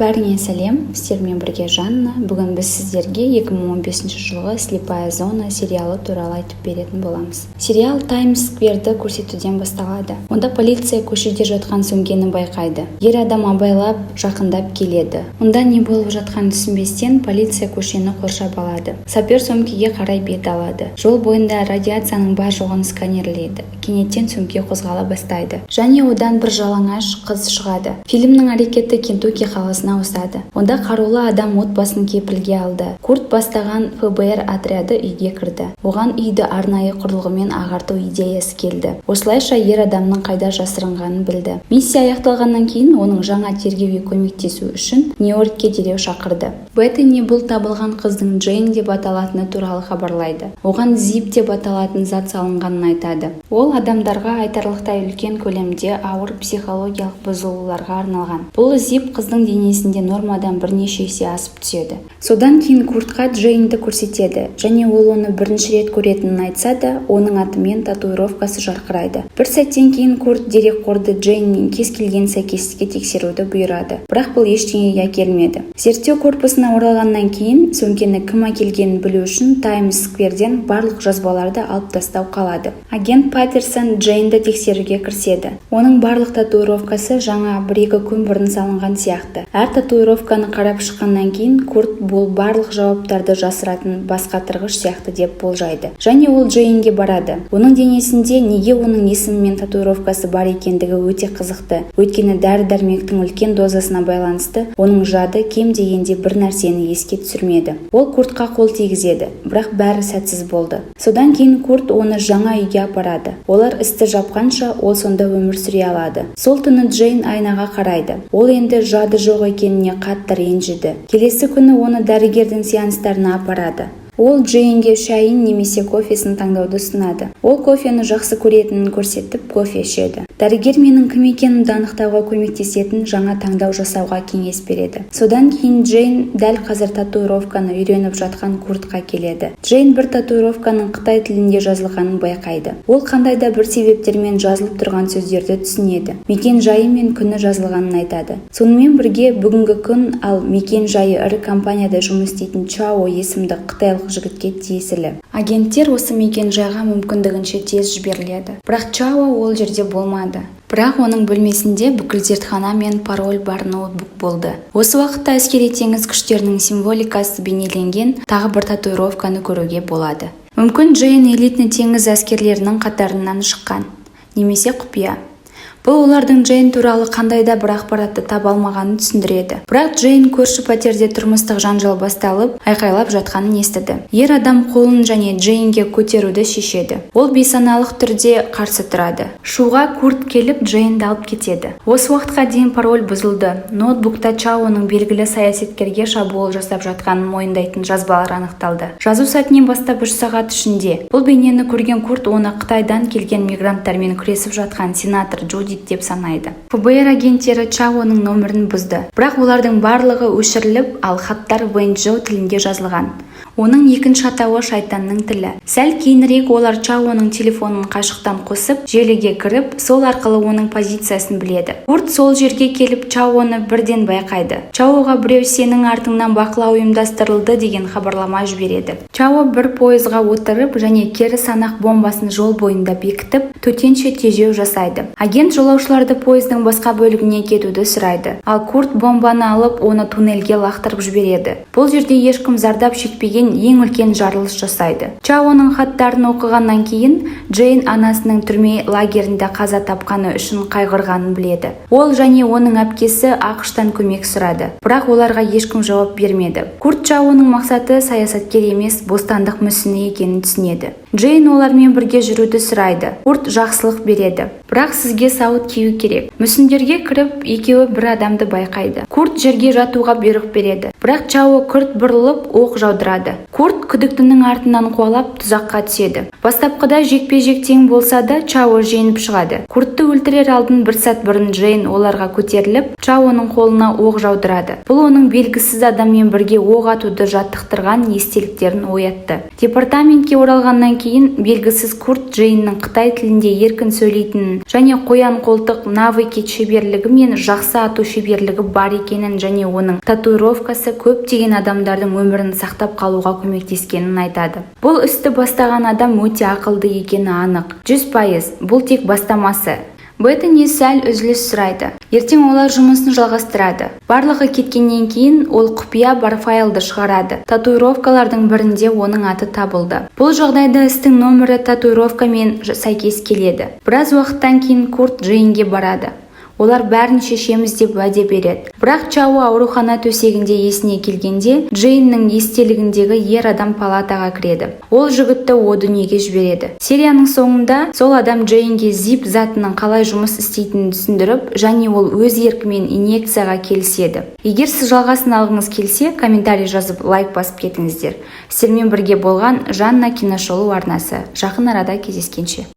Бәріңе сәлем! Сіздермен бірге Жанна. Бүгін біз сіздерге 2015 жылғы «Слепая зона» сериалы туралы айтып беретін боламыз. Сериал Таймс Скверді көрсетуден басталады. Онда полиция көшеде жатқан сөмкені байқайды. Ер адам абайлап жақындап келеді. Онда не болып жатқанын түсінбестен, полиция көшені қоршап алады. Сапер сөмкеге қарай бет алады. Жол бойында радиацияның бар-жоғын сканерлейді. Кенеттен сөмке қозғала бастайды және одан бір жалаңаш қыз шығады. Фильмнің әрекеті Кентукки қаласына ауысады. Онда қарулы адам отбасын кепілге алды. Курт бастаған ФБР отряды үйге кірді. Оған үйді арнайы құрылғымен ағарту идеясы келді. Осылайша ер адамның қайда жасырынғанын білді. Миссия аяқталғаннан кейін оның жаңа тергеуге көмектесу үшін Нью-Йоркке дереу шақырды. Беттани бұл табылған қыздың Джейн деп аталатыны туралы хабарлайды. Оған зип деп аталатын зат салынғанын айтады. Ол адамдарға айтарлықтай үлкен көлемде ауыр психологиялық бұзылуларға арналған. Бұл зип қыздың денесінде нормадан бірнеше есе асып түседі. Содан кейін Куртқа Джейнді көрсетеді және ол оны бірінші рет көретінін айтса да, оның атымен татуировкасы жарқырайды. Бір сәттен кейін Курт дерекқорды Джейнмен кез келген сәйкестікке тексеруді бұйырады, бірақ бұл ештеңеге әкелмеді. Зерттеу корпусына оралғаннан кейін сөмкені кім әкелгенін білу үшін Таймс Скверден барлық жазбаларды алып тастау қалады. Агент Паттерсон Джейнді тексеруге кіріседі. Оның барлық татуировкасы жаңа, 1-2 күн бұрын салынған сияқты. Әр татуировканы қарап шыққаннан кейін Курт бұл барлық жауаптарды жасыратын басқатырғыш сияқты деп болжайды. Және ол Джейнге барады. Оның денесінде неге оның есімімен татуировкасы бар екендігі өте қызықты, өйткені дәрі-дәрмектің үлкен дозасына байланысты оның жады кем дегенде бір нәрсені еске түсірмеді. Ол Куртқа қол тигізеді, бірақ бәрі сәтсіз болды. Содан кейін Курт оны жаңа үйге апарады. Олар істі жапқанша, ол сонда өмір сүре алады. Сол түні Джейн айнаға қарайды. Ол енді жады жоқ екеніне қатты ренжіді. Келесі күні оны дәрігердің сеанстарына апарады. Ол Джейнге шайын немесе кофесін таңдауды ұсынады. Ол кофені жақсы көретінін көрсетіп, кофе ішеді. Дәрігер менің кім екенімді анықтауға көмектесетін жаңа таңдау жасауға кеңес береді. Содан кейін Джейн дәл қазір татуировканы үйреніп жатқан Куртқа келеді. Джейн бір татуировканың қытай тілінде жазылғанын байқайды. Ол қандай да бір себептермен жазылып тұрған сөздерді түсінеді. Мекен жайы мен күні жазылғанын айтады. Сонымен бірге бүгінгі күн, ал мекен жайы ірі компанияда жұмыс істейтін Чао есімді қытайлық жігітке тиесілі. Агенттер осы мекен жайға мүмкіндігінше тез жіберіледі. Бірақ Чао ол жерде болмады. Бірақ оның бөлмесінде бүкіл зертхана мен пароль бар ноутбук болды. Осы уақытта әскери теңіз күштерінің символикасы бейнеленген тағы бір татуировканы көруге болады. Мүмкін, Джейн элитный теңіз әскерлерінің қатарынан шыққан немесе құпия. Бұл олардың Джейн туралы қандай да бір ақпаратты таба алмағанын түсіндіреді. Бірақ Джейн көрші пәтерде тұрмыстық жанжал басталып, айқайлап жатқанын естіді. Ер адам қолын және Джейнге көтеруді шешеді. Ол бейсаналық түрде қарсы тұрады. Шуға Курт келіп, Джейнді алып кетеді. Осы уақытқа дейін пароль бұзылды. Ноутбукта Чаоның белгілі саясаткерге шабуыл жасап жатқанын мойындайтын жазбалар анықталды. Жазу сәтінен бастап 3 сағат ішінде. Бұл бейнені көрген Курт оны Қытайдан келген мигранттармен күресіп жатқан сенатор Джудит деп санайды. ФБР агенттері Чаоның нөмірін бұзды. Бірақ олардың барлығы өшіріліп, ал хаттар вэньчжоу тілінде жазылған. Оның екінші атауы шайтанның тілі. Сәл кейінірек олар Чаоның телефонын қашықтан қосып, желіге кіріп, сол арқылы оның позициясын біледі. Курт сол жерге келіп, Чаоны бірден байқайды. Чаоға біреу «Сенің артыңнан бақылау ұйымдастырылды» деген хабарлама жібереді. Чао бір пойызға отырып және кері санақ бомбасын жол бойында бекітіп, төтенше тежеу жасайды. Агент жолаушыларды пойыздың басқа бөлігіне кетуді сұрайды. Ал Курт бомбаны алып, оны туннельге лақтырып жібереді. Бұл жерде ешкім зардап шекпеген ең үлкен жарылыс жасайды. Чаоның хаттарын оқығаннан кейін Джейн анасының түрме лагерінде қаза тапқаны үшін қайғырғанын біледі. Ол және оның әпкесі АҚШ-тан көмек сұрады. Бірақ оларға ешкім жауап бермеді. Курт Чаоның мақсаты саясаткер емес, бостандық мүсіні екенін түсінеді. Джейн олармен бірге жүруді сұрайды. Курт жақсылық береді. Бірақ сізге сауыт кию керек. Мүсіндерге кіріп, екеуі бір адамды байқайды. Курт жерге жатуға бұйрық береді. Бірақ Чао күрт бұрылып, оқ жаудырады. Курт Курт күдіктінің артынан қуалап, тұзаққа түседі. Бастапқыда жекпе-жек тең болса да, Чао жеңіп шығады. Куртты өлтірер алдын бір сәт бұрын Джейн оларға көтеріліп, Чаоның қолына оқ жаудырады. Бұл оның белгісіз адаммен бірге оқ атуды жаттықтырған естеліктерін оятты. Департаментке оралғаннан кейін белгісіз Курт Джейннің қытай тілінде еркін сөйлейтінін және қоян-қолтық навыки шеберлігі мен жақсы ату шеберлігі бар екенін және оның татуировкасы көптеген адамдардың өмірін сақтап қалуға көмектескенін айтады. Бұл істі бастаған адам өте ақылды екені анық. 100%. Бұл тек бастамасы. Беттани сәл үзіліс сұрайды. Ертең олар жұмысын жалғастырады. Барлығы кеткеннен кейін ол құпия бар файлды шығарады. Татуировкалардың бірінде оның аты табылды. Бұл жағдайда істің нөмірі татуировкамен сәйкес келеді. Біраз уақыттан кейін Курт Джейнге барады. Олар бәрін шешеміз деп уәде береді. Бірақ Чао аурухана төсегінде есіне келгенде, Джейннің естелігіндегі ер адам палатаға кіреді. Ол жігітті о дүниеге жібереді. Серияның соңында сол адам Джейнге зип затының қалай жұмыс істейтінін түсіндіріп және ол өз еркімен инъекцияға келіседі. Егер сіз жалғасын алғыңыз келсе, комментарий жазып, лайк басып кетіңіздер. Сіздермен бірге болған Жанна, киношолу арнасы. Жақын арада кездескенше.